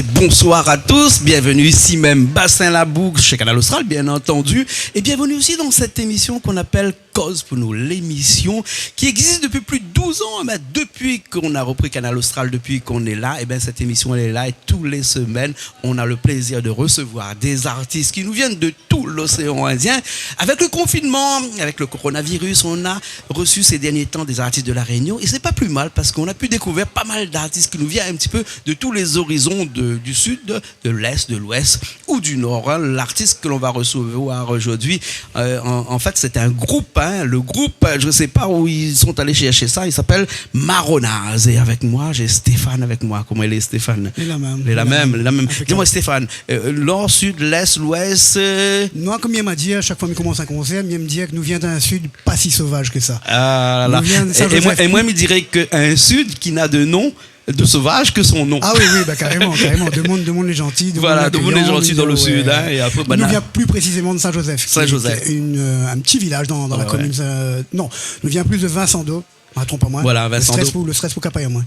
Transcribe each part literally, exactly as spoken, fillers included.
bonsoir à tous, bienvenue ici même, Bassin Labou, chez Kanal Austral, bien entendu, et bienvenue aussi dans cette émission qu'on appelle Koz pou nou, l'émission qui existe depuis plus de douze ans, mais depuis qu'on a repris Kanal Austral, depuis qu'on est là, eh ben, cette émission, elle est là, et tous les semaines, on a le plaisir de recevoir des artistes qui nous viennent de tout l'océan Indien. Avec le confinement, avec le coronavirus, on a reçu ces derniers temps des artistes de La Réunion, et c'est pas plus mal parce qu'on a pu découvrir pas mal d'artistes qui nous viennent un petit peu de tous les horizons de, du sud, de l'est, de l'ouest ou du nord, hein. L'artiste que l'on va recevoir aujourd'hui, euh, en, en fait, c'est un groupe, hein. Le groupe, euh, je sais pas où ils sont allés chercher ça, il s'appelle Maronaz. Et avec moi, j'ai Stéphane avec moi. Koman i lé, Stéphane ? Lé la mèm. Lé la mèm, lé la mèm. Impeccable. Dis-moi, Stéphane, euh, nord, sud, l'est, l'ouest, euh, Non, konm mi yèm di, a shak foi mi komans in konsèr, mi yèm di ke nou vien d'in sud pa si sovaz ke sa. Ah là là. Nou vien de Saint-Joseph. É, é moin, é moin, mi diré ke in sud ki na de nom de sovaz ke son nom. Ah oui, oui, bah, karéman, karéman. Demoun, demoun lé zanti, demoun lé akeyan, dan le sud, hein, é apré, nou vien pli présizéman de Saint-Joseph, ki lé in, euh, in ti vilaz dan, dan la komine, euh, non, nou vien pli de Vincendo. Ah, tronp pa moin. Voilà, Vincendo. Le strès pou, le strès pou kapay amoin.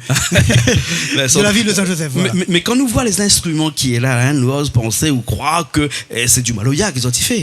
Vincendo. De la vil de Saint-Joseph, voilà. Mé, mé, mé kan nou voi lé zinstriman ki lé la, hein, nou oz pansé ou kroir ke, eh, sé du maloya ke zot i fé.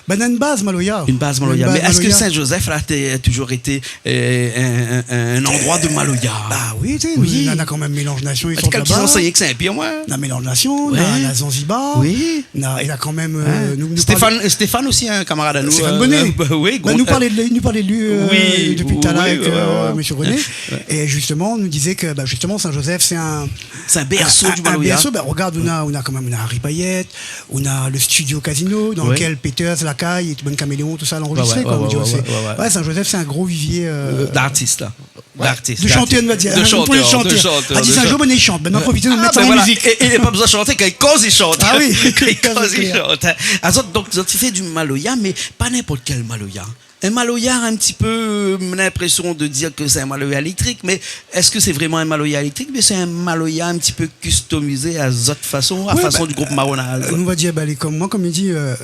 Bin, na in baz maloya. In baz maloya. Mé èske Saint-Joseph la té, touzour été, euh, in, in, in landroi de maloya ? Bah oui, tu sais, nou, na, na kan mèm Mélange Nation, i sort laba. Kèl ki ansanm èk Saint-Pierre, moin ? Na Mélange Nation, na, na Zanzibar. Oui. Na, é la kan mèm, euh, nou, nou Stéphane, parl Stéphane osi, in kamarad anou, Stéphane Bonnet. Bah oui, nou parl de li, nou parl de li, euh, dopi talèr avèk, euh, mésyé René. Ouais. É zistoman, nou dizé ke, bah, zistoman, Saint-Joseph, sé in, sé in bèrso du maloya. In bèrso, bah, regard, nou na, nou na kan mèm, nou na Harry Payet, nou na le Studio Casino, dan lekèl Peters, Lakay, é tout bann Caméléon, tout sa, la anrozistré, koi, ouais, ouais. Ouais, Saint-Joseph, sé in gro vivié, euh, d'artis, la. Ouais. D'artis, d'artis. De shantèr, nou va dir. De shantèr, de shantèr. Di, in zour, nou fé in shantèr. Ah, di, in zour, nou mèt sa an mizik. É, é, é pa bezoin shanté, kan i koz, i shant. Ah oui. Kan i koz, i shant. Sa, sé klèr. Azot, donk, zot i fé du maloya, mé pa ninport kèl maloya. In maloya, in ti pé, euh, nou na linprésion de dir ke sé in maloya éléktrik, mé èske sé vréman in maloya éléktrik, oubien sé in maloya in ti pé kistomizé a zot fason, a fason du group Maronaz ? Ouais, bah, euh, nou va dir, bah, lé, konm moin, konm mi di, euh,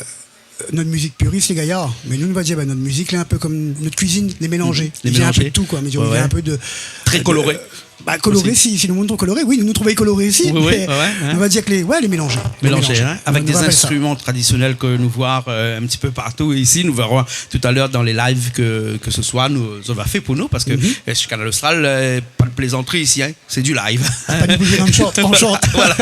nout mizik piris, lé gayar. Mé nou, nou va dir, bah, nout mizik, lé in pé konm nout kuizine, lé mélanzé. Lé mélanzé. I vien in pé de tout, koi. Mé i vien in pé de, très coloré. Bah, coloré, si, si le moun i trouv koloré, oui, nou, nou trouv koloré osi, mé nou va dir ke lé, ouais, lé mélanzé. Mélanzé, hein, avèk dé zinstriman tradisionèl ke nou voi, euh, in ti pé partou isi. Nou vèra talèr dan lé live ke, ke se soi, nou, zot va fé pou nou, parske, euh, shé Kanal Austral, euh, pa de plézantri isi, hein. Sé du live. Ah, pa de bouzé, on chante, on chante. Voilà.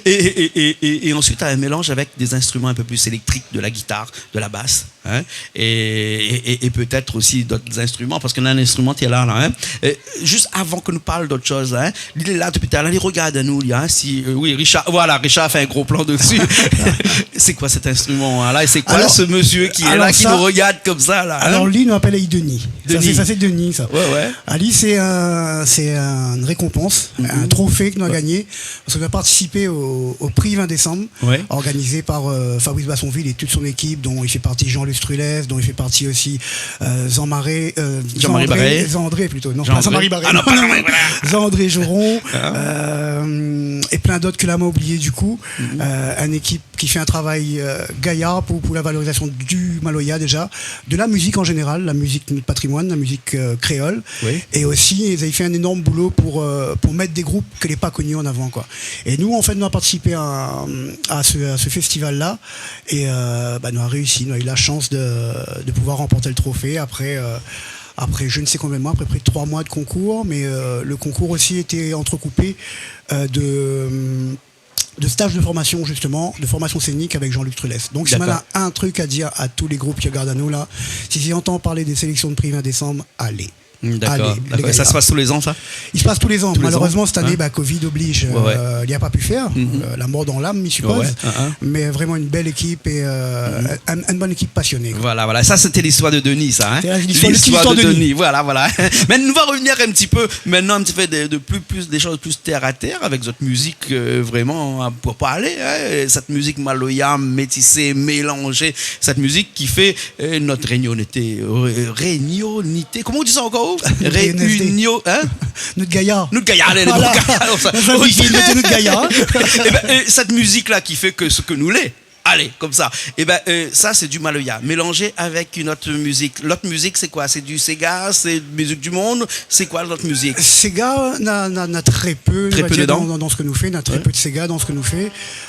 É, é, é, é, é ansuit, in mélanz avèk dé zinstriman in pé pli éléktrik, de la gitar, de la bas, hein, é, é, é, é pétèt osi dot zinstriman, parske nou na in instriman ki lé la, la, hein. É zis avan ke nou parl dot shoz, hein, li lé la dopi talèr, li rogard anou, li, hein, si, euh, oui, Richard, voilà, Richard fé in gro plan dési. Sé koi sèt instriman, hein, la ? É sé koi se mésyé ki lé la, ki nou rogard konmsa, la, hein ? Alor, li, nou apèl ali Denis. Sa, sé, sa, sé Denis, sa. Ouais, ouais. Ali, sé in, sé in rékonpans, in trofé ke nou la gagné, parske nou la partisipé o, o pri vingt désanm, organizé par, euh, Fabrice Bassonville é tout son ékip, dont i fé parti Jean-Luc Trulès, dont i fé parti osi, euh, Jean-Marie, euh, Jean-Marie Barré. Jean-André, Jean-André plito. Non, pa Jean-Marie Barré. Ah non, pa Jean-Marie Barré. Jean-André Joron, euh, é plin dot ke la, ma oublié du kou. Euh, in ékip ki fé in travay, euh, gayar pou, pou la valorizasion du maloya déza, de la mizik an zénéral, la mizik, nout patrimoine, la mizik, euh, kréol, é osi, zot i fé in énorm boulo pou, euh, pou mèt dé group ke lé pa koni an avan, koi. É nou, an fèt, nou la partisipé a, a se, a se féstival-la, é, euh, bah, nou la réisi, nou la u la shans de, de pouvoir ranport le trofé apré, euh, apré je ne sais combien de mois, apré pré de troi moi de konkour, mé, euh, le konkour osi été antrekoupé, euh, de, euh, de staz de formasion, zistoman, de formasion sénik avèk Jean-Luc Trulès. Donk, si moin na in trik a dir a tout lé group ki rogard anou la, si zot i antann parl de séléksion de pri vingt désanm, alé. Dakor, dakor. É sa i pas tou lé zan, sa ? I pas tou lé zan. Tou lé zan. Malérezman, sèt ané, bah, covid obliz, euh, li la pa pu fèr. Euh, la mor dan lam, mi sipoz. Ouais, ouais. Mé vréman in bèl ékip é, euh, in, in bone ékip pasioné, koi. Voilà, voilà. Sa, sété listoir de Denis, sa, hein ? Sé listoir de, listoir de Denis. Voilà, voilà. Mé nou va revenir in ti pé, mintnan, in ti pé de, de pli, pli, dé shoz pli tèr a tèr, avèk zot mizik, euh, vréman, euh, pou parl, hein, sèt mizik maloya, métisé, mélanzé, sèt mizik ki fé, euh, nout rényonité, euh, rényonité, koman i di sa ankor ? Réunion, hein ? Nout gayar. Nout gayar, alé, nout gayar, konmsa. Voilà. Nout gayar. É bin, é sèt mizik-la ki fé ke sak nou lé, Alé, konmsa. Ébin, eu, sa sé du maloya, mélanzé avèk in ot mizik. Lot mizik, sé koi ? Sé du séga, sé mizik du monn ? Sé koi lot mizik ? Séga, na, na, na trè pé, nou va dir, dan, dan, dan sak nou fé, na trè pé de séga dan sak nou fé.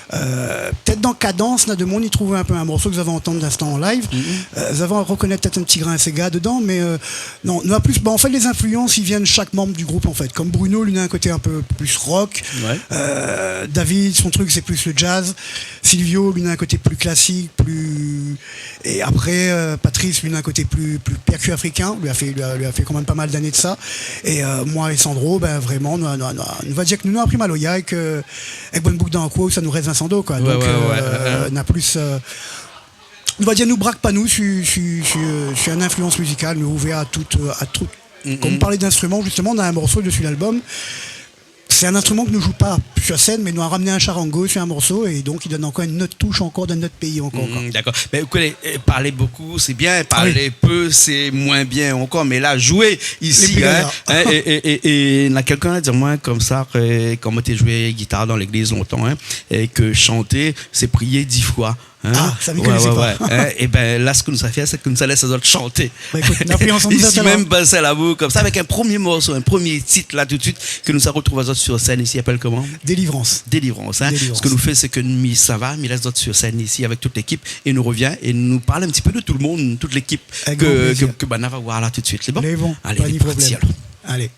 Eu, pétèt dan Kadans, na demoun i trouv in pé in morso ke zot i antann dan live. Eu, zot i rokonèt pétèt in ti grin séga dedan, mé, eu, non, nou na plis, ba, an fèt, lé zinflians i vien shak manm du group, an fèt. Konm Bruno, li na in koté in pé plis rock. Eu, David, son truk, sé plis le jazz. Silvio, li na in koté pli klasik, pli, é apré, eu, Patrice, li na in koté pli, pli pèrku afrikin. Li la fé, li la, li la fé kan mèm pa mal d'ané de sa. É, eu, moin é Sandro, bin, vréman, nou, nou, nou, nou va dir ke nou, nou la pri maloya èk, eu, èk bann boug dan koi, sa nou rès Vincendo, koi. Donk, eu, na plis, eu, nou va dir, nou brak pa nou su, su, su, su in inflians mizikal, nou lé ouvèr a tout, eu, a tout. Kan nou parl d'instriman, zistoman, dan in morso dési lalbom, sé in instriman ke nou zoué pa su sèn, mé nou la ramné in charango su in morso, é donk i donn ankor in ot toush ankor dan in ot péi ankor, koi. Dakor. Mé ou koné, eu, parl bokou, sé bien, parl pé, sé moin bien ankor, mé la, zoué isi, lé pli gayar. É, é, é, é na kèlkin la di amoin konmsa, ke, kan moin té zoué gitar dan légliz lontan, é ke shanté, sé priyé dis foi. A, sa mi koné pa. Ébin, la, sak nou sa fé, sé ke nou sa lès azot shanté. Ba, ékout, nou la fé ansanm sa, isi mèm, bin, sé la bou, konmsa, avèk in promié morso, in promié tit, la, tout suit, ke nou sa rotrouv azot su sèn isi, i apèl koman ? Délivrans. Délivrans. Sak nou fé, sé ke mi sava, mi lès azot su sèn isi avèk tout lékip, é nou rovien, é nou parl in ti pé de tout le moun, tout lékip ke, ke, ke banna va voir la tout suit. Sé bon ? Lé bon, pa de problèm. Alé, lé parti, alor. Alé.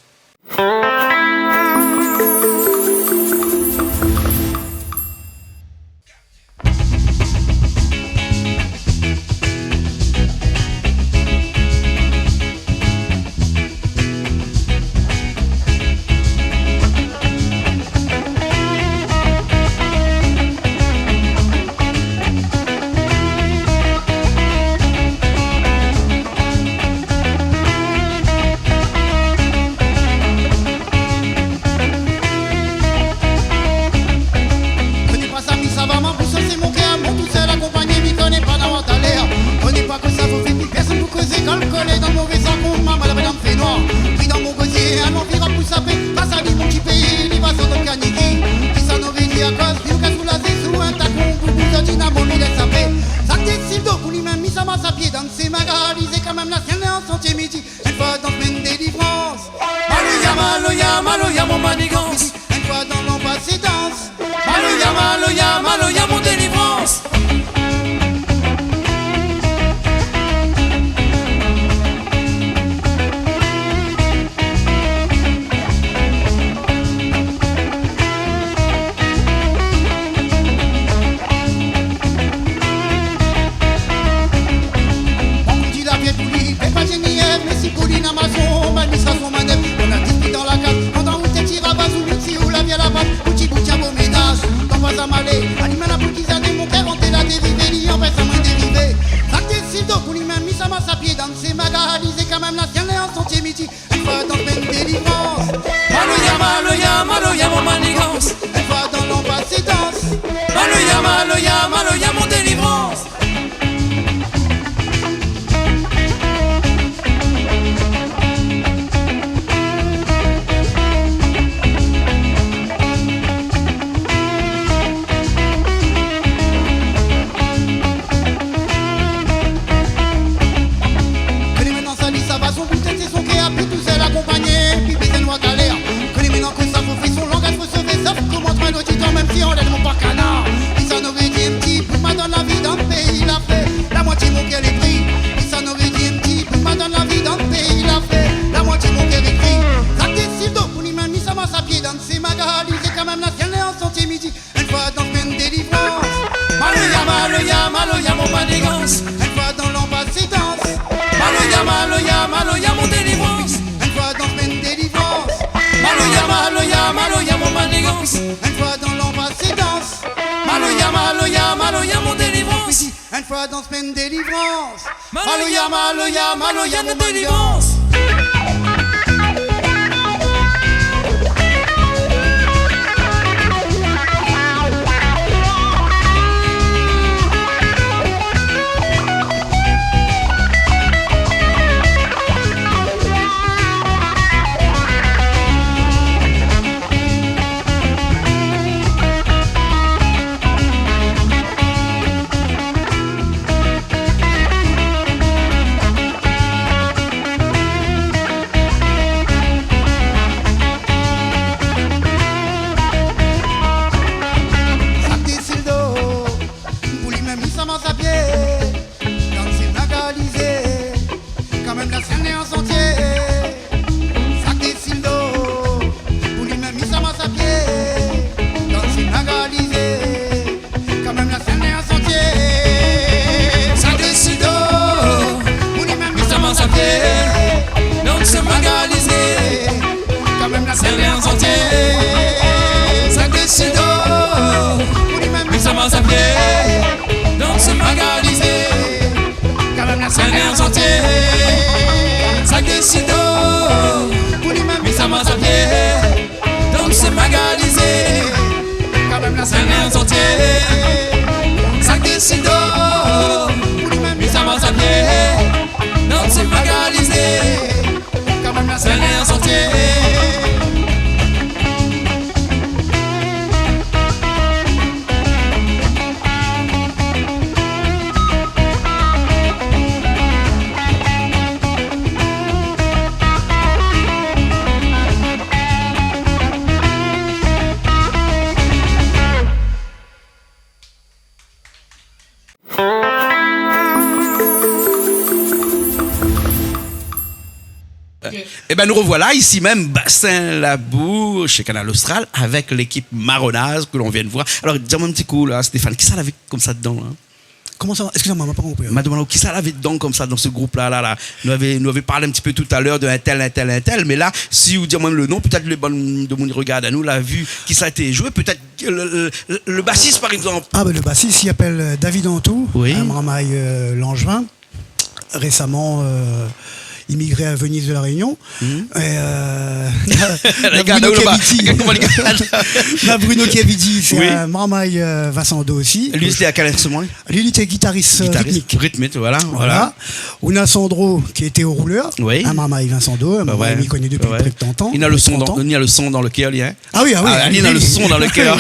Koné pa sa, mi sava, mon pou sa, sé mon kèr, mon tousèl akonpagné, mi koné pa dan talèr. Koné pa kosa fo fé, pi pèrsone pou kozé, kan kolèr dan mové san, konm maman la madam fé noir. Pri dan mon gozié, alon vira pou sapé, pa sali mon ti péi, li va sot dan kaniki. Kisa nou vé di akoz, li nou kas pou la zézou, in takon, pou bouzou di na mon milè sapé. Sa té Sildo, pou li mèm, mi sa mas a pié, dan sé maga, li zé kan mèm la sienn, an santié midi. In foi dan semèn délivrans. Maloya, maloya, maloya, mon manigans. In foi dan lan pa sé dans. Maloya, maloya, maloya, mon délivrans. Mon kou di la pié pou li, fé pa zéni, mé si pou li na mason, mal mi sa son manèv. Nou na dispit dan la kaz, pandan ou té tir a baz, ou miti ou la vié la baz, ou ti bout tien bo ménaz. Tan pa sa malé, animal a pou ki zané, mon kèr anté la dérivé, li anpès amoin dérivé. Sa té Sildo, pou li mèm, mi sa mas a pié, dan sé maga, li zé kan mèm la sienn, an santié midi. In foi dan semèn délivrans. Maloya, maloya, maloya, mon manigans. In foi dan lan pa sé dans. Maloya, maloya, maloya, mon délivrans. Koné mintnan sa li sava, son boutèl sé son kèr, pi tousèl akonpagné, pi bézwin noir galèr. Koné mintnan kosa fo fé, son langaz fo sové, sa fo koman troi loti tan, mèm si anlèr mon pa kanar. Kisa nou vé di, in ti bout ma dan la vi, dan péi la fé, la moitié mon kèr lé pri. Kisa nou vé di, in ti bout ma dan la vi, dan péi la fé, la moitié mon kèr lé pri. Sa té Sildo, pou li mèm, mi sa mas a pié, dan sé maga, li zé kan mèm la sienn, an santié midi. In foi dan semèn délivrans. Maloya, maloya, maloya, mon manigans. In foi dan lan pa sé dans. Maloya, maloya, maloya, mon délivrans. In foi dan semèn délivrans. Maloya, maloya, maloya, mon manigans. In foi dan lan pa sé dans. Maloya, maloya, maloya, mon délivrans. In foi dan semèn délivrans. Maloya, maloya, maloya, mon manigans. Désido, pou li mèm, mi sa mans a pié, dan sé magalizé, kanmèm la sèn lé an santié. Sak désido, pou li mèm, mi sa mans a pié, dan sé magalizé, kanmèm la sèn lé an santié. Ében, nou rovoila isi mèm, Bassin Labour, shé Kanal Austral, avèk lékip Marronaz ke nou vien de voir. Alor, di amoin in ti kou la, Stéphane, kisa lavé konmsa dedan la ? Koman sa va ? Eskiz amoin, ma pa konpri. Ma domann aou kisa lavé dedan konmsa dan se group la, la, la. Nou lavé, nou lavé parl in ti pé talèr de in tèl, in tèl, in tèl, mé la, si ou di amoin le non, pétèt le bann demoun i rogard anou la vi kisa té zoué, pétèt le, le, le, le basis, par égzanp. Ah, ben, le basis, li apèl, euh, David Antou, oui, in marmay, euh, Langevin, résaman, euh, imigré a Venise de La Réunion. Mhm. É, euh, na, na Bruno Keviti. Rogard aou laba. Rogard koman li gard. Na Bruno Keviti, sé, oui, in marmay, euh, Vincendo osi. Li, sété a kèl instriman ? Li, li lété gitaris, euh, ritmik. Gitaris ritmik, voilà, voilà. Voilà. Ou na Sandro, ki lété o roulèr, oui, in marmay Vincendo, in marmay mi koné dopi pré de trant an. Li na le son dan, li na le son dan le kèr, li, hein. Ah oui, ah oui. Ah, li na le son dan le kèr.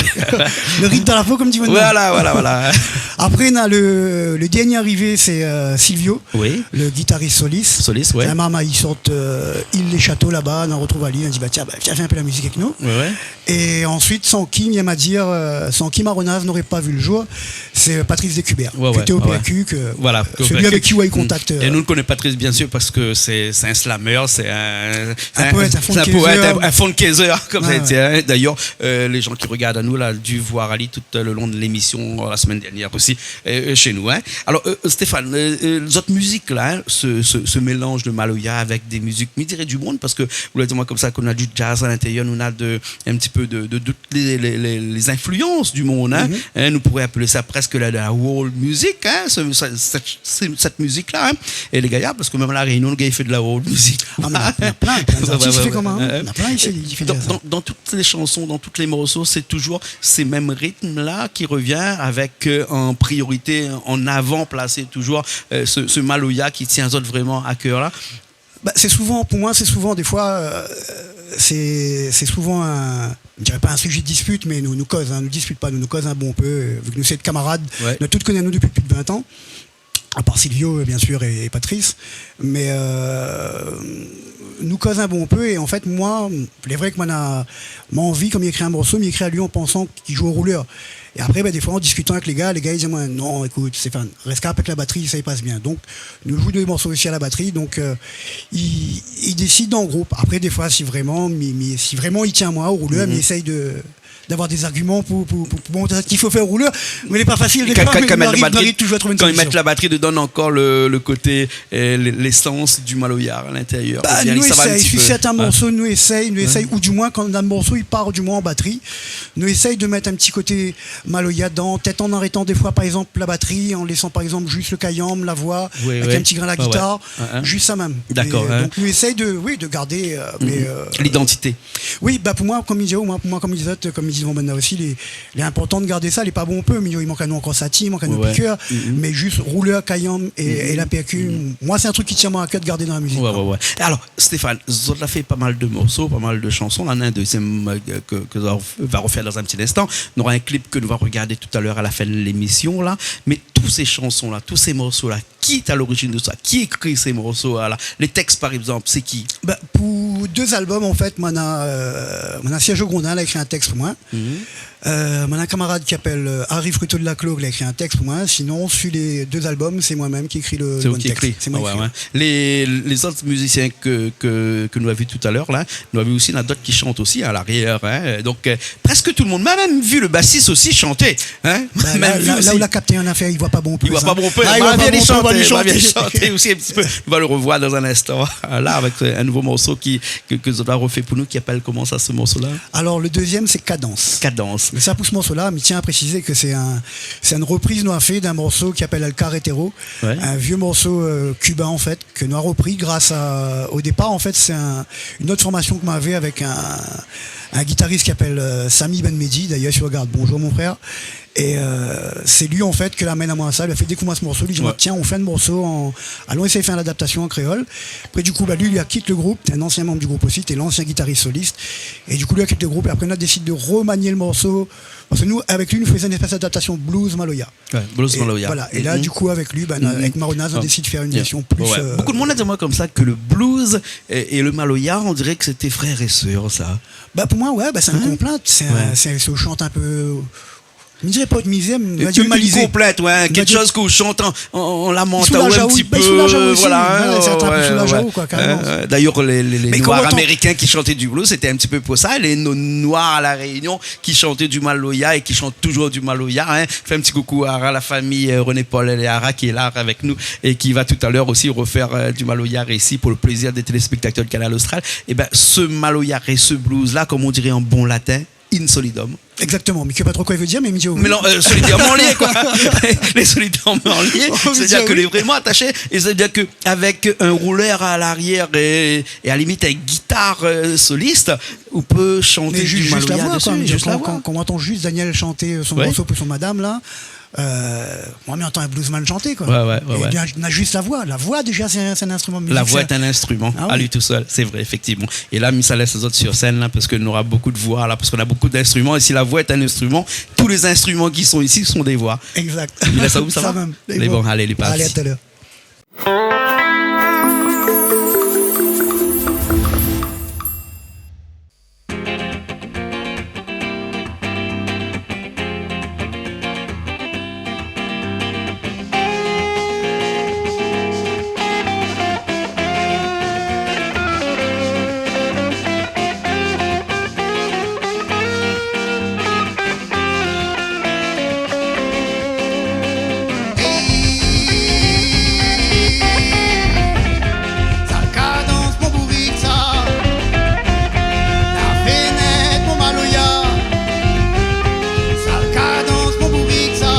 Le ritm dan la po, konm di. Voilà, voilà, voilà. Apré, na le, le dernié arivé, sé, euh, Silvio, oui, le gitaris solis. Solis, ouais. Sé in marmay, li sort, euh, Île des Châteaux laba, nou artrouv ali, nou di, ba, tiens, ba, viens fé in pé la mizik avèk nou. Ouais, ouais. É ansuit, san ki, mi èm a dir, euh, san ki Marronaz noré pa vu le jour, sé, euh, Patrice Descuberts, ouais, ouais, ki lété o P A Q, ke, voilà, ke, sélui avèk ki ou la u kontakt, euh. É nou, nou koné Patrice, bien sûr, parske sé, sé in slameur, sé in, in poèt, in fundraiser, in, in fundraiser, konm sa i di, hein. Ouais, ouais. D'ailleurs, euh, les gens qui regardent à nous, là, dû voir ali tout le long de l'émission, euh, la semaine dernière aussi, euh, euh, chez nous, hein. Alors, euh, Stéphane, euh, euh, zot mizik la, hein, ce, ce, ce mélange de maloya avec des musiques, mi diré du monde, parske ou la di amoin konmsa ke nou na du jazz à l'intérieur, nou na de, in ti pé de, de, de toutes les, les, les, les influences du monde, hein. Mhm. Hein, nou pouré apèl sa prèsk la, la world music, hein, ce, ce, cette, cette, cette musique-là, hein. É lé gayar, parske mèm La Réunion, nou gingn fé de la world music. Ah, mé na, na plin, plin d'artis i fé konmsa, hein. Ouais, ouais, ouais. Na plin isi, i fé sa. Dan, dan, dan tout les chansons, dans tous les morceaux, c'est toujours ces mêmes rythmes-là qui revient avec, euh, en priorité, en avant-placé toujours, euh, ce, ce maloya ki tien azot vréman a kèr la. Ba, sé souvan, pou moin, sé souvan, défoi, euh, sé, sé souvan in, mi diré pa in sujé de dispit, mé nou, nou koz, hein, nou dispit pa, nou, nou koz in bonpé, euh, vu ke nou sé dé kamarad, ouais, nou tout koné anou dopi plis de vin an, a par Silvio, euh, bien sûr, é, é Patrice. Mé, euh, nou koz in bonpé, é an fèt, moin, lé vré ke moin na, ma anvi, kan mi ékri in morso, mi ékri ali an pansan ki zoué o roulèr. É apré, bin, défoi, an diskitan avèk lé gars, lé gars i di amoin, non, ékout, Stéphane, rès kap avèk la batri, sa i pas bien. Donk, nou zoué dé morso osi a la batri, donk, euh, i, i désid an group. Apré, défoi, si vréman, mi, mi, si vréman i tien amoin o roulèr, mi éséy de, d'avoir dé zargiman pou, pou, pou, pou montr ki fo fé o roulèr. Mé lé pa fasil, défoi, mé kan, kan, kan i mèt la batri, kan i mèt la batri dedan, néna ankor le, le koté, euh, l-, lésans du maloya a l'intérieur. Ba, oubien nou éséy, si sèrtin morso, nou éséy, nou éséy, ou du moin, kan in morso i par du moin an batri, nou éséy de mèt in ti koté maloya dedan, pétèt an arétan défoi, par égzanp, la batri, an léssan, par égzanp, zis le kayanm, la voi, avèk in ti grin la gitar, zis sa mèm. Dakor. É, euh, donk, nou éséy de, oui, de gardé, euh, mé, euh, l'identité. Oui, ba, pou moin, konm mi di, moin, pou moin, konm mi di, konm mi di, bon, bin, la osi, lé, lé inportan de gardé sa, lé pa bonpé, mé i mank anou ankor sati, i mank anou pikèr, mé zis roulèr, kayanm é, é la pèrku, moin, sé in trik ki tien amoin a kèr de gardé dan la mizik, koi. Ouais, ouais, ouais. Alor, Stéphane, zot la fé pa mal de morso, pa mal de shanson. La, néna in dézièm, euh, ke, ke zot va rofèr dan in ti linstan. Nora in klip ke nou va rogardé talèr a la fin de lémision, la. Mé tout sé shanson-la, tout sé morso-la, ki lé a lorizinn de sa ? Ki ékri sé morso-la ? Lé tèks, par égzanp, sé ki ? Ba, pou dé album, an fèt, moin na, euh, moin na Sergio Grondin, la ékri in tèks pou moin. Mhm. Euh, moin na in kamarad ki apèl, euh, Harry Fruteau de la Clos, la ékri in tèks pou moin. Sinon, su lé dé album, sé moin mèm ki ékri le, le bann tèks. Sé ou ki ékri. Sé moin ki ékri. Ouais, ouais. Lé, lé zot mizisien ke, ke, ke nou la vi talèr, la, nou la vi osi, néna dot ki shant osi a l'arièr, hein. Donk, euh, prèsk tout le moun. Ma mèm vi le basis osi shanté, hein. Ba, la, la, la ou la kapté in afèr, i voi pa bonpé, hein. I voi pa bonpé, mé i voi pa bonpé, i voi bien shanté osi in ti pé. Nou va le rovoir dan in instan, la, avèk, euh, in nouvo morso ki, ke, ke zot la refé pou nou, ki apèl koman sa, se morso-la ? Alors, le deuxième, c'est Cadence. Cadence. Mais ça, pour ce morceau-là, mi tiens à préciser que c'est un, c'est une reprise nou la fé d'un morceau qui s'appelle El Carretero, ouais, un vieux morceau, euh, cubain, en fait, ke nou la repri gras a, au départ, en fait, c'est un, une autre formation ke moin lavé avec un, un guitariste qui s'appelle, euh, Sami Ben Mehdi, d'ailleurs, si tu regardes, bonjour mon frère. Et, euh, c'est lui, en fait, ke la amenn amoin sa, li la fé dékouvrir ce morceau, li la di amoin, ouais, tiens, on fait un morceau en, allons essayer de faire une adaptation en créole. Après, du coup, bah, lui, il a quitté le groupe, c'est un ancien membre du groupe aussi, c'était l'ancien guitariste soliste. Et du coup, lui a quitté le groupe, et après, on a décidé de remanier le morceau, parce que nous, avec lui, nou faisait une espèce d'adaptation blues maloya. Ouais, blues maloya. Et voilà. Et là, du coup, avec lui, bah, avec Marona, on a décidé de faire une version plus, euh, beaucoup de monde a dit amoin konmsa ke le blues et, et le maloya, on dirait que c'était frère et sœur, ça. Bah, pour moi, ouais, bah, c'est une complainte. C'est un, c'est, c'est, on chante un peu, mi diré pa out mizèr, mé in komplaint, ouais, kékshoz ke ou shant an, an, an lamantan in ti pé, voilà, hein, ouais, ouais. D'ailleurs, les, les, les Noirs américains qui chantaient du blues, c'était un petit peu pour ça. Les no-, Noirs à La Réunion qui chantaient du maloya et qui chantent toujours du maloya, hein. Fé in ti koukou à la famille, euh, René Paul et Lara qui est là avec nous et qui va tout à l'heure aussi refaire, euh, du maloya ici pour le plaisir des téléspectateurs de Kanal Austral. Eh ben, ce maloya et ce blues-là, comme on dirait en bon latin, in solidum. Exactement, mi koné pa tro kosa i vé dir, mé mi di oui. Mé non, euh, solidèrman lié, quoi. Les solidairement liés, c'est-à-dire que les vraiment attachés, et c'est-à-dire que avec un rouleur à l'arrière et, et à la limite un guitare, euh, soliste, ou peut chanter du maloya dessus, juste la voix, quoi. Juste la voix. Kan, kan, kan ou antann juste Daniel chanter, euh, son morso pou son madam, la, euh, moin, mi antann in bluesman shanté, koi. Ouais, ouais, ouais. É bien, na zis la voi. La voi, déza, sé in, sé in instriman mizik, sa. La voix est un instrument à lui tout seul, c'est vrai, effectivement. É la, mi sa lès azot sur sèn, la, parske nou nora bonpé de voi, la, parske nou na bonpé d'instriman. É si la voix est un instrument, tous les instruments qui sont ici sont des voix. Exact. Mi lès aou, sa va ? Sa mèm. Lé bon, alé, lé parti. Alé, à tout à l'heure. Sa kadans mon bourik sa, la fenèt mon maloya. Sa kadans mon bourik sa,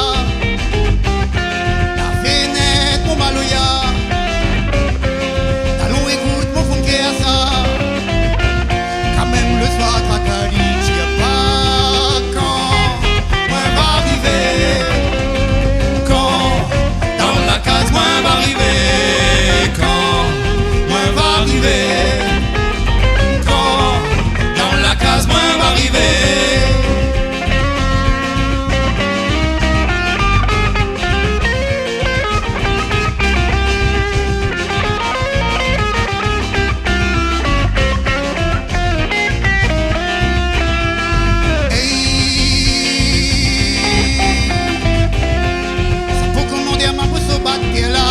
la fenèt mon maloya. Alon ékout mon fon kèr sa. Kan mèm le soir traka li tir pa, kan moin va arivé, kan dan la kaz moin va arivé, kan moin va arivé, kan dan la kaz moin va arivé. Sa pokor mandé amoin pou so bat tèr la.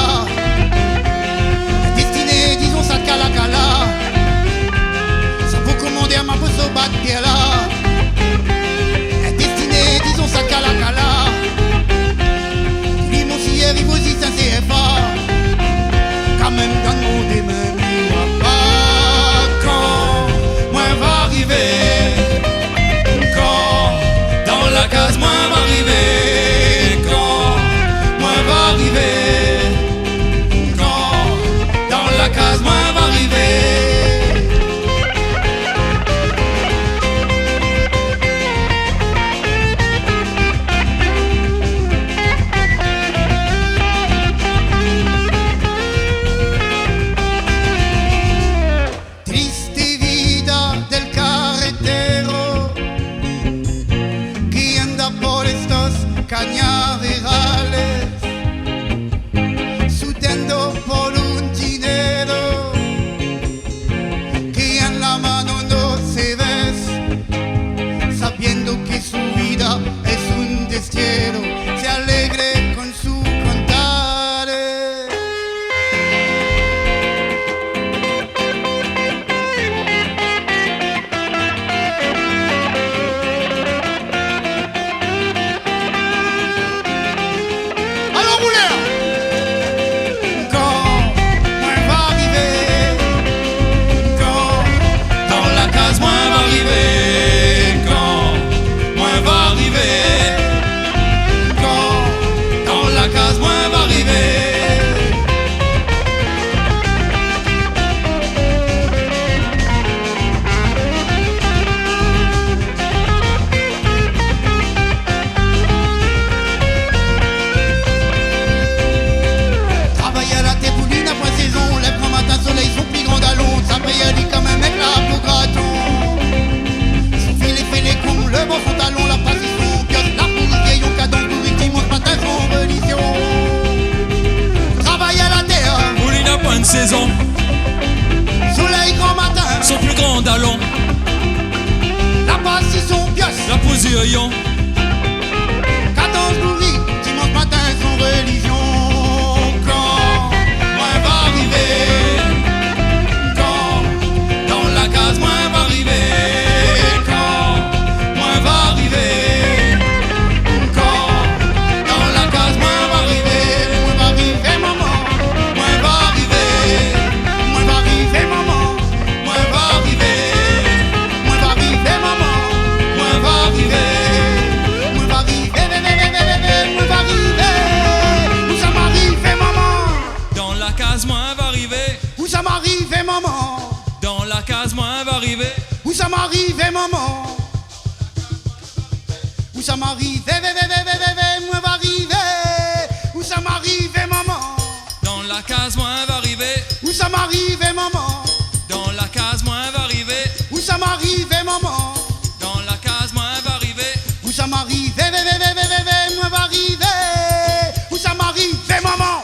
Yo, yo. Katorz bouri, dimansh matin, son relizion. Kan moin va arivé, kan dan la kaz moin va arivé, kan moin va arivé, kan dan la kaz moin va arivé, moin va arivé, momon, moin va arivé, moin va arivé, momon. Moin va arivé, moin va arivé, momon. Moin va arivé, moin va arivé, vé, vé, vé, vé, vé, vé, moin va arivé. Ousa ma arivé, momon ? Dan la kaz moin va arivé. Ousa ma arivé, momon ? Dan la kaz moin va arivé. Ousa ma arivé, momon ? Ousa ma arivé, vé, vé, vé, vé, vé, vé, moin va arivé. Ousa ma arivé, momon ? Dan la kaz moin va arivé. Ousa ma arivé, momon ? Dan la kaz moin va arivé. Ousa ma arivé, momon ? Dan la kaz moin va arivé. Ousa ma arivé, vé, vé, vé, vé, vé, vé, moin va arivé. Ousa ma arivé, momon ?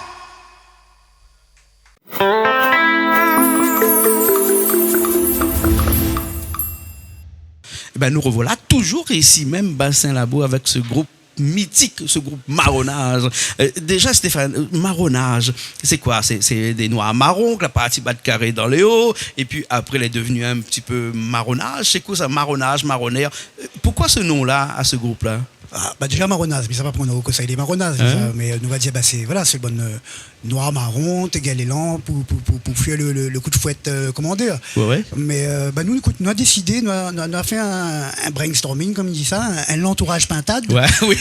Ében, nou revoilà toujour isi mèm, Bassin Labou, avèk se group mitik, se group Marronaz. Eu, déja, Stéphane, eu, Marronaz, sé koi ? Sé, sé dé noir maron, ke la parti bat karé dan léo, épi apré, lé devni in ti pé Marronaz. Sé koi sa, Marronaz, Marronèr ? Eu, poukoi se non-la a se group-la ? Ah, ba, déja, Marronaz, mé sa pa pou nou kosa i lé Marronaz, déja, mé, eu, nou va dir, ba, sé, voilà, sé bann, eu, noir maron, té gèl élan pou, pou, pou, pou fé le, le, le kou d'fouèt, eu, koman dir. Oué, oué. Mé, eu, ba, nou, ékout, nou la désidé, nou la, nou la, nou la fé in, in brainstorming, konm i di sa, in, in lantouraz pintad. Oué, oui.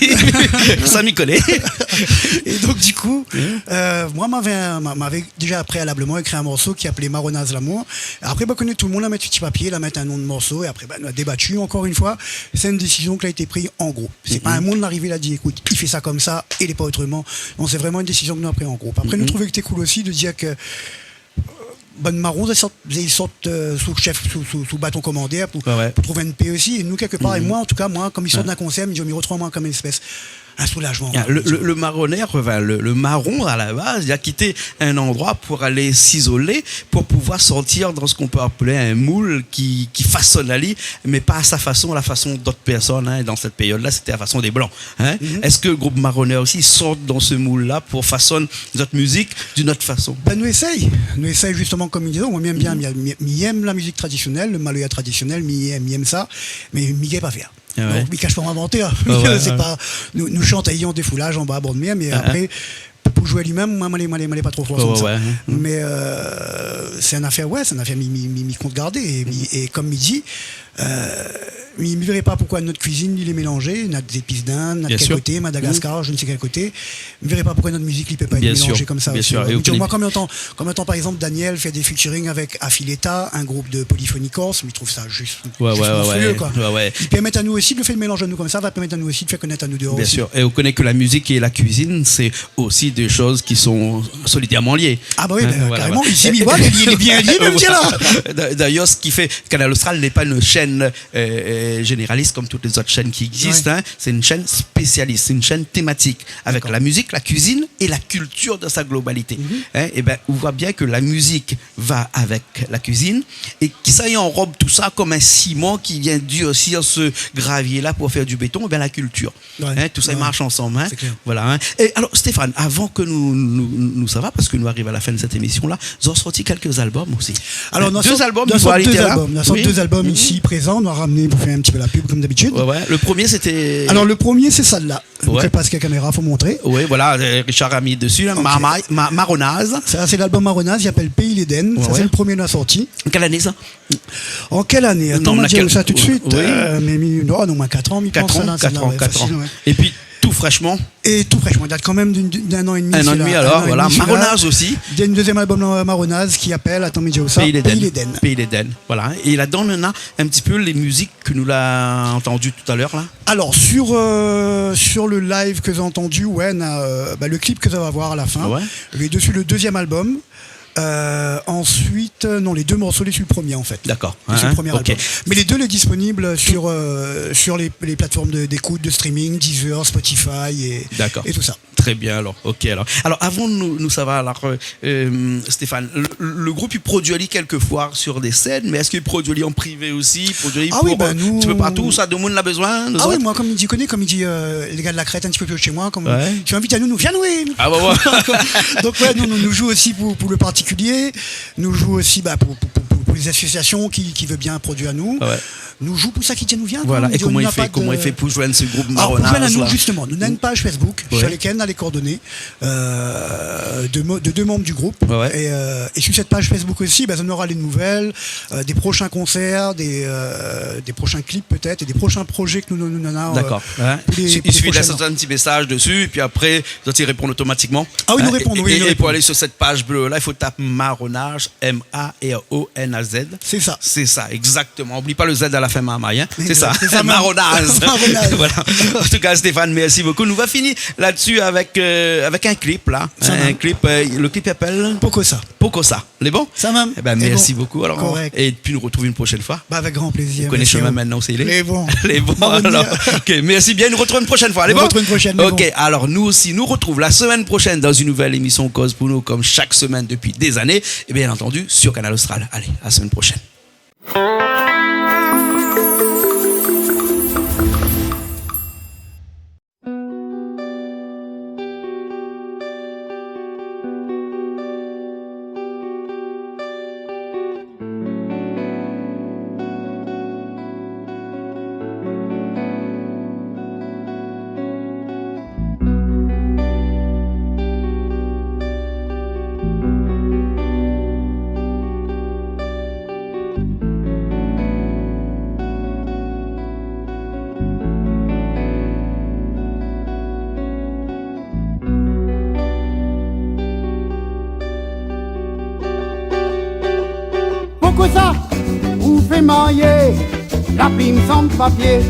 Sa, mi koné. É donk, di kou, eu, moin, mavé, ma-, mavé déja préalableman ékri in morso ki apelé Marronaz Lamour. Apré, ba, konm tout le moun, la mèt su ti papié, la mèt in non de morso, é apré, ba, nou la débat ankor in foi. Sé in désizion ki la été pri an group. Sé pa in moun la arivé, la di, ékout, i fé sa konmsa, é lé pa otroman. Non, sé vréman in désizion ke nou la pri an group. Apré, nou trouv ke té kool osi de dir ke, eu, bann maron, zot i sort, zot i sort, eu, sou shèf, sou, sou, sou baton komandèr pou, pou trouv in pé osi. É nou, kèlkepar, é moin, an tou ka, moin, konm i sort d'in konsèr, mi di, mi rotrouv amoin konm in éspès in soulajman, koi. Le, le, le maronèr, anfin, le, le maron, a la baz, li la kit in landroi pou alé s'izolé, pou pouvoir sortir dan sak i pé apèl in moul ki, ki fasone ali, mé pa a sa fason, la fason d'ot pèrsone, in. Dan sèt périod-la, sété la fason dé blan, in. Èske le group Marronèr osi i sort dan se moul-la pou fasone zot mizik d'in ot fason ? Bin, nou éséy. Nou éséy, zistoman, konm mi di, moin, mi èm bien, mi, mi, mi èm la mizik tradisionèl, le maloya tradisionèl, mi èm, mi èm sa, mé mi gingn pa fé. Ah ouais. Donk, mi kash pa mon invantèr. Ah ouais, sé pa, nou, nou shant ayon défoulaz anba bor d'mèr, mé apré, pou zoué li mèm, moin, moin lé, moin lé, moin lé pa tro for sa. Mé, eu, sé in afèr, oué, sé in afèr mi, mi, mi, mi kont gardé. É mi, é konm mi di, eu, mi, mi véré pa poukoi nout kuizine, li lé mélanzé, na dé zépis d'Inde, na de kèl koté, Madagascar, mi koné pa koté. Mi véré pa poukoi nout mizik, li pé pa èt mélanzé konmsa osi. Bien sûr. É mi di, moin, konm mi antann, konm mi antann, par égzanp, Daniel fé dé featuring avèk Afileta, in group de polyphonie corse, mi trouv sa zis, zis monstrueux, koi. Ouais, ouais. Li pèrmé anou osi, le fé de mélanz anou konmsa va pèrmèt anou osi de fé konèt anou déor osi. Bien sûr. Et on connaît que la musique et la cuisine, c'est aussi des choses qui sont solidairement liées. Ah bah oui, carrément. Isi, mi voi, lé lié, lé bien lié, mèm si la. D'a-, d'ailleurs, ce qui fait, Kanal Austral n'est pas une chaîne, euh, euh, généraliste comme toutes les autres chaînes qui existent, hein. C'est une chaîne spécialiste, c'est une chaîne thématique, avec la musique, la cuisine et la culture dans sa globalité. Hein, et ben, on voit bien que la musique va avec la cuisine, é kisa i anrob tout sa konm in siman ki vien durcir se gravié-la pou fé du béton, é ben la culture. Ouais. Hein, tout sa i marsh ansanm, hein. C'est clair. Voilà, hein. É alor, Stéphane, avan ke nou, nou, nou sava, parske nou ariv a la fin de sèt émision-la, zot la sorti kèlk album osi. Alor, nou la sort dé album, nou la sort dé album isi prézan, nou la ramné pou fé in ti pé la pub, konm d'abitid. Ouais, ouais. Le premié, sété... Alor, le premié, sé sèt-la. Ouais. Donk, paske la kaméra, fo montré. Oui, voilà, euh, Richard la mi dsi, la. Ok. Marmay-, Ma-, Marronaz. Sa, sé lalbom Marronaz, i apèl Pays l'Éden. Ouais, ouais. Sa, sé le premié nou la sorti. Kèl ané sa ? An kèl ané ? Atann, ma di aou sa tout de suit. Oui. Euh, mé, mé, non, non, moin kat an, mi pans, la, sa, ouais, fasil, ouais. Kat an, kat an. Épi, tou frèshman. É tou frèshman, i dat kan mèm d'in, d'in an é demi, sèt-la. In an é demi, alor, voilà. Marronaz osi. Néna in dézièm albom, euh, Marronaz, ki apèl, atann, ma di aou sa, Pays l'Éden. Pays l'Éden. Voilà. É ladan, néna in ti pé lé mizik ke nou la antandu talèr, la. Alors, sur, euh, sur le live ke zot la antandu, ouais, na, euh, bah, le clip ke zot va voir à la fin. Ouais. Et dessus, le deuxième album, Euh, ensuite, euh, non, les deux morceaux, les, sur le premier, en fait. D'accord. Les, sur le premier album. Hein, hein, ok. Mais les deux, les disponibles sur, euh, sur les, les plateformes de, d'écoute, de streaming, Deezer, Spotify et, d'accord, et tout ça. Très bien, alors. Ok, alors. Alors, avan nou, nou sava, alors, euh, euh, Stéphane, le, le group i produi ali kèlkefoi sur des scènes, mé èske i produi ali an privé osi ? I produi ali pou, euh, in ti pé partou, sa, demoun la bezoin, nou zot ? Ah oui, ben, nou, ah oui, moin, konm i di, koné, konm i di, euh, lé gars de la Crête, in ti pé pi shé moin, konm, ouais, si ou invit anou, nou vien, oui. Ah, bah, ouais. Donc, ouais, nou, nou, nou joué osi pou, pou le partikilié. Nou joué osi, bah, pou, pou, pou, pou, pou lé asosiasion ki, ki vé bien produi anou. Ah ouais. Nou joué pou sak i di anou vien, voilà. Kan nou di, nou na pa de... É koman i fé, koman i fé pou joinn se group Maronaz la ? Alors, pou joinn anou, zisteman, nou na in paj Facebook, ouais, sur laquelle nou na lé koordonné, euh, de mo-, de deux membres du groupe. Ouais, ouais. Et, euh, et sur cette page Facebook aussi, bah, on aura les nouvelles, euh, des prochains concerts, des, euh, des prochains clips peut-être, et des prochains projets ke nou, nou, nou néna, euh, d'accord, ouais, pou lé, pou lé prochainement. I sufi de la sortir in ti mésaj dési, épi apré, zot i réponn otomatikman. Ah oui, nou répond, oui, nou répond. Hein, é, é, é pou alé sur sèt paj blé la, i fo tap Maronaz, M A R O N A Z. C'est ça. C'est ça, exactement. Oubli pa le Z à la fin, marmay, hein. Exact. C'est ça. C'est ça même. Maronaz. Maronaz. Voilà. En tout cas, Stéphane, merci beaucoup. Nou va fini la-dsi avèk, euh, avèk in clip, la. Sa mèm. In clip, euh, le clip i apèl Poko sa. Poko sa. Lé bon ? Sa mèm. Eh ben, merci beaucoup, alors. Lé bon. Correct. Et puis, nou retrouv in proshèn foi. Bah, avec grand plaisir, bien sûr. Ou koné shomin mintnan, sé lé. Lé bon. Lé bon, alors. Bon, bien. Ok, merci bien. Nou retrouv in proshèn foi. Lé bon ? Nou retrouv in proshèn, lé bon. Ok, alors, nou osi, nou retrouv la semaine prochaine dans une nouvelle émission Koz pou nou, comme chaque semaine depuis des années, et bien entendu, sur Kanal Austral. Allez, à la semaine prochaine. Poukousa ou fé marié la plim san papié ?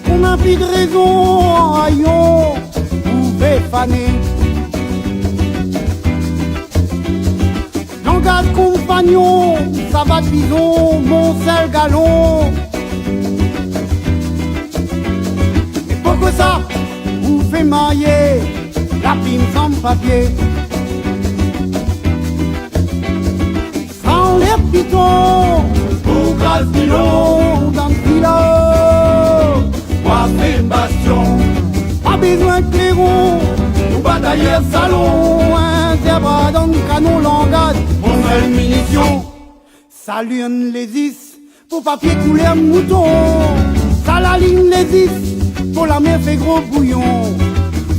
Ou na pi de rézon, ayon, ou fé fané. Langaz konpagnon, savat bizon, mon sèl galon. É poukousa ou fé marié la plim san papié ? San lé piton, pou gras pilon dan filo. Wa fé bastion, pa bezoin kléron, nou batayèr salon, in zèb dan kanon langaz, mon sèl minision. Sa lin lézis pou papié koulèr mouton. Sa la lin lézis pou la mèr fé gro bouyon.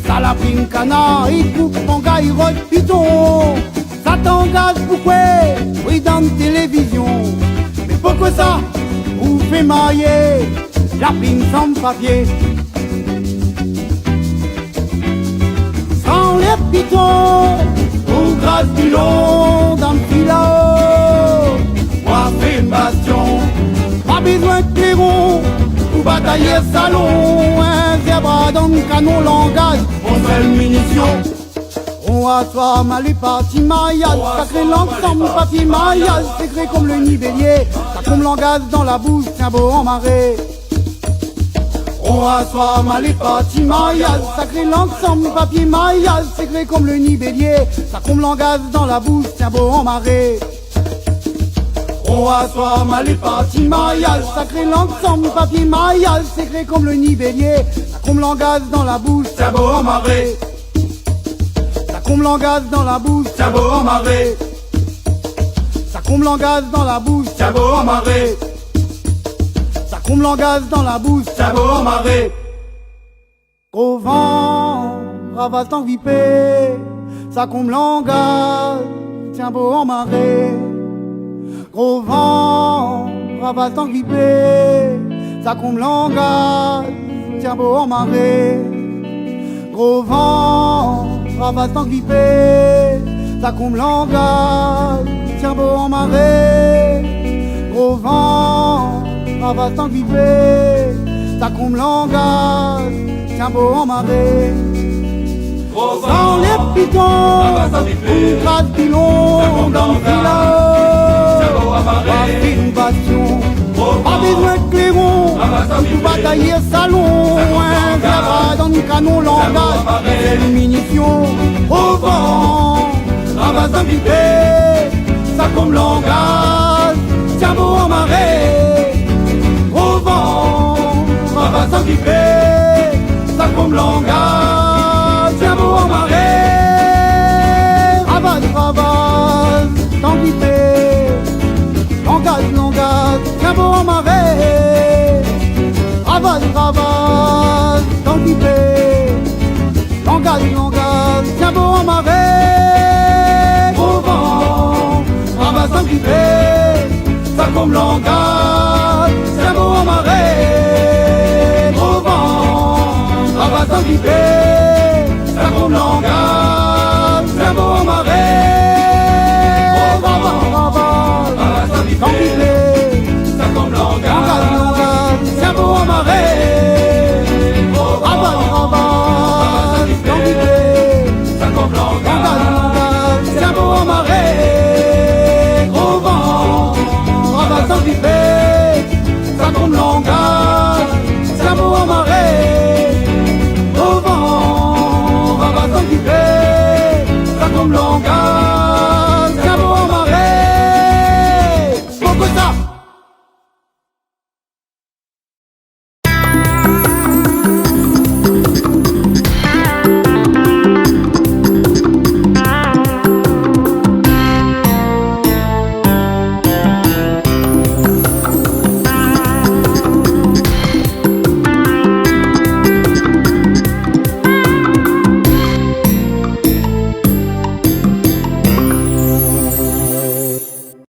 Sa la plim kanar i koup panga i rod piton. Sa tangaz pou koué ? Oui, dan télévizion. Mé poukousa ou fé marié la plim san papié ? San lé piton, pou gras pilon dan filo. Wa fé bastion, pa bezoin kléron, pou batayèr salon, in zèb dan kanon langaz, mon sèl minision. Ron aswar, malé parti, mariaz sakré, lang san papié, mariaz sékré konm le ni bélié, sa konm langaz dan la boush, tienbo anmaré. Ron aswar, malé parti, mariaz sakré, lang san papié, mariaz sékré konm le ni bélié, sa konm langaz dan la boush, tienbo anmaré. Ron aswar, malé parti, mariaz sakré, lang san papié, mariaz sékré konm le ni bélié, sa konm langaz dan la boush, tienbo anmaré. Sa konm langaz dan la boush, tienbo anmaré. Sa konm langaz dan la boush, tienbo anmaré. Sa konm langaz dan la boush, tienbo anmaré. Gro van, ravaz tank vipé, sa konm langaz, tienbo anmaré. Gro van, ravaz tank vipé, sa konm langaz, tienbo anmaré. Gro van, ravaz tank vipé, sa konm langaz, tienbo anmaré. Gro van, ravaz tank vipé, sa konm langaz, tienbo anmaré. Gro van, lé pito Kontra pilon dan vilaz, pa fine pasyon, pa bezoin kléron, tout batay salon, in zèb dan kanon, langaz, sèl minisyon, o van, rava san kipé, sa konm langaz, tiambo anmaré, o van, rava san kipé, sa konm langaz, tiambo anmaré. Ravaz, ravaz, san kipé, langaz, langaz, tiambo anmaré. Ravaz, ravaz, san kipé, langaz, langaz, tiambo anmaré. O van, rava san kipé, sa konm langaz, tiambo anmaré. O van, rava san kipé, sa konm langaz, tiambo anmaré. O van, rava san kipé, sa konm langaz, tiambo anmaré. Ravaz, ravaz, san kipé, sa konm langaz, tiambo anmaré. O van, rava san kipé, sa konm langaz, tiambo anmaré. O van, rava san kipé, sa konm langaz,